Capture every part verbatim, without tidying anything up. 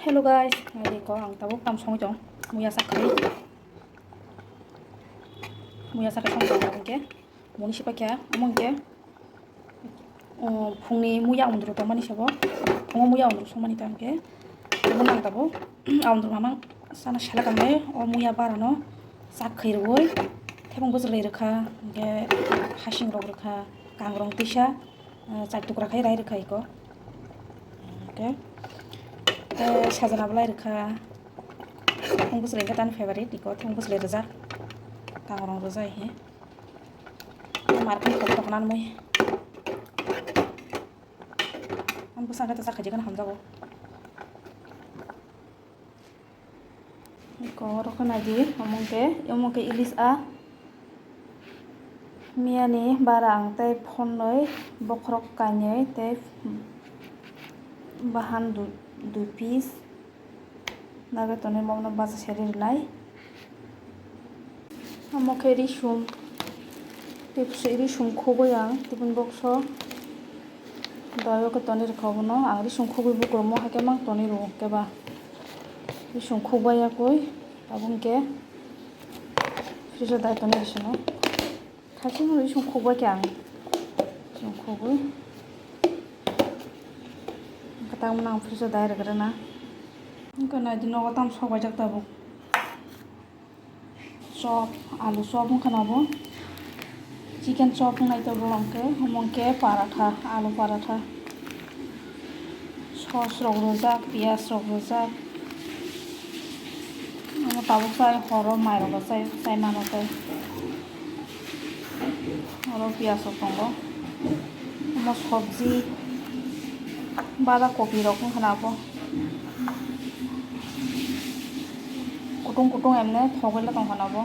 Hello guys, naidi ko ang tabuk tam songwi tong. Muya sak khai. Muya sak khai song tong hingke. Muni sipa kya, omo hingke. O, phungni muya undru tongmani sabo. Phungo muya undru songmani tangke. Omo nang tabuk. Aundru mamang sana sela kangnai. O muya barano sak khai rwoi. Thebung bwswk lai rwkha. Hingke hasing rok rwkha. Kangrong tisa. Ah, chak tukra khai rai rwkha iko. Hwnkhe, tei sajana belai rwkha. Thung bwswlwi khe tani favorite iko, thung bwswlwi rwjak. Kangrong rwjai he. Market kok tokna nwi. Ang bwsang khe ta chakha jikon hamjago. Iko oro khe naidi, omo khe, omo khe ilis a. Miyani bara ang tei phonnoi, bokhorok kainwi tei bahan du-, dui piece. Naibe tonwi bono bacha seri rwnai. Omo khe risum, tei risum khugwi ang tiffin box o. Dawai o khe tonwi rwkha obono. Ang risum khugwi bukurungo hai khe mang tonwi rwo khe ba. Risum khukbai yakwi abo hwnkhe fridge o dai tonwi rwsino. Thaiching risum khukbai khe ang. Risum khugwi. Hwnkhe tamo nang fridge o dai rwgwrana. Hwnkhe naidi nogo tamo sokbaijak tabuk. Chop, alu chop wngkha na bo. Chicken chop wngnai tongo hwnkhe, omo hwnkhe paratha, alu paratha. Sauce rok rwjak, piyaj rok rwjak. Omo tabuk chai horo mai rok bo chai, chai mano tei. Oro piyaj rok tongo. Omo sobji, bada kopi rok wngkha na bo. Kutung kutung emne thogwi le tongkha na bo.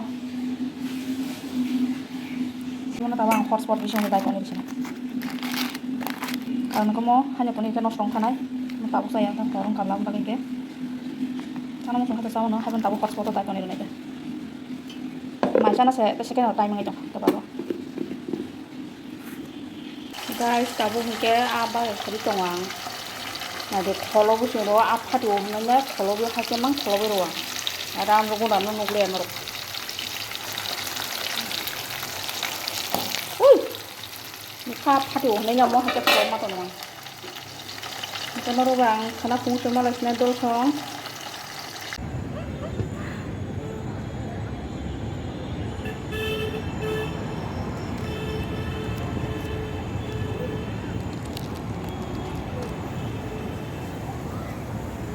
Bono tabuk ang hotspot bising dai tonwi bising. Karon khe mo hanya tonwi khe nosto wngkha nai. Mo tabuk chaya wngkha, kwrwng kamla wngkha khe. Ano mo songkha chao no, haibon tabuk hotspot dai tonwi rwnai khe. Mai chana se, tei second time wngwi tongkha, kebabo. Guys, tabuk hwnkhe a bagwi khari tongo ang. Naidi kholo bwswk rw, a phati o hwnwi le kholo bwswk hai khe mang kholo bwrw ang. Ada ang rw gunda no nukle norok. Ui! Nukha phati o hwnwi le omo hai khe kholo ma tongo ang. Hwnkhe norok ang khana phung se malai sinai dol song.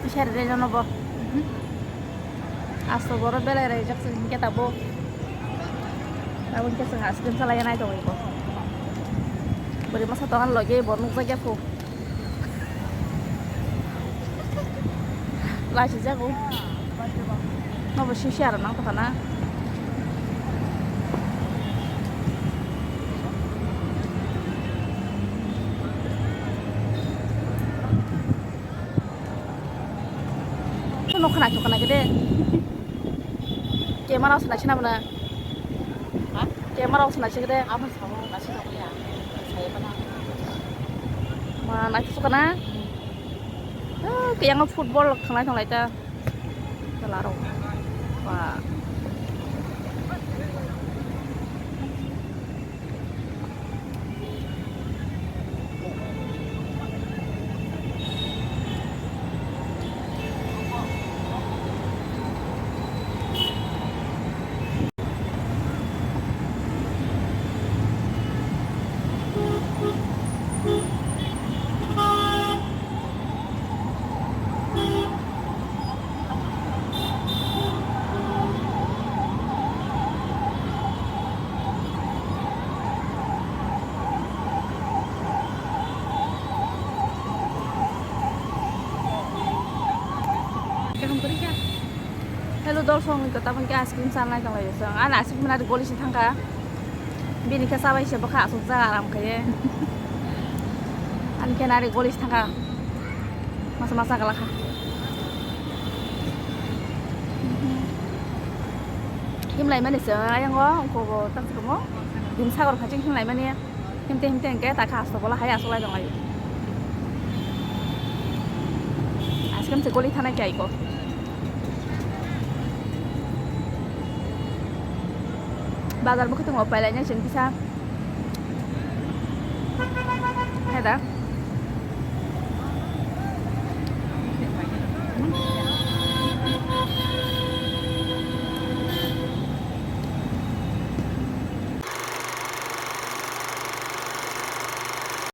Kisa rwjak no bo. Asto boro belai raijak se hwnkhe tabuk. Tabuk hwnkhe chwng ice cream salai nai tongwi bo. Bwrwi masa tongo logi bo nukjakya kho. Lachijago. Nobo sisi aro nang tongkha na. Nokha naithok kana khe de. Camera o se naisina bwna. Ha? Camera o se naisik de. Abo samo naisina bwya. Saya bana. Ma naisuk kana. Ah, kiyang football thanglai thanglai ta. Tala rok. Ba. Hello, dol song ni kota bangke ice cream sanai tong lai song. Ana ice cream nari goli si thangka. Bini khe chabai se bwkha asukjak aram khe. Ani khe nari goli si thangka. Masa masa gala kha. Himlai mani se ayang o, ko bo tak se mo. Din sagor phaching himlai mani. Himte himte hingke ta kha asto bola hai asuk lai tong lai. Kam se goli thanai khe aiko. Bazar bwkhe tongo, pailai nai chwng kisa. Heda.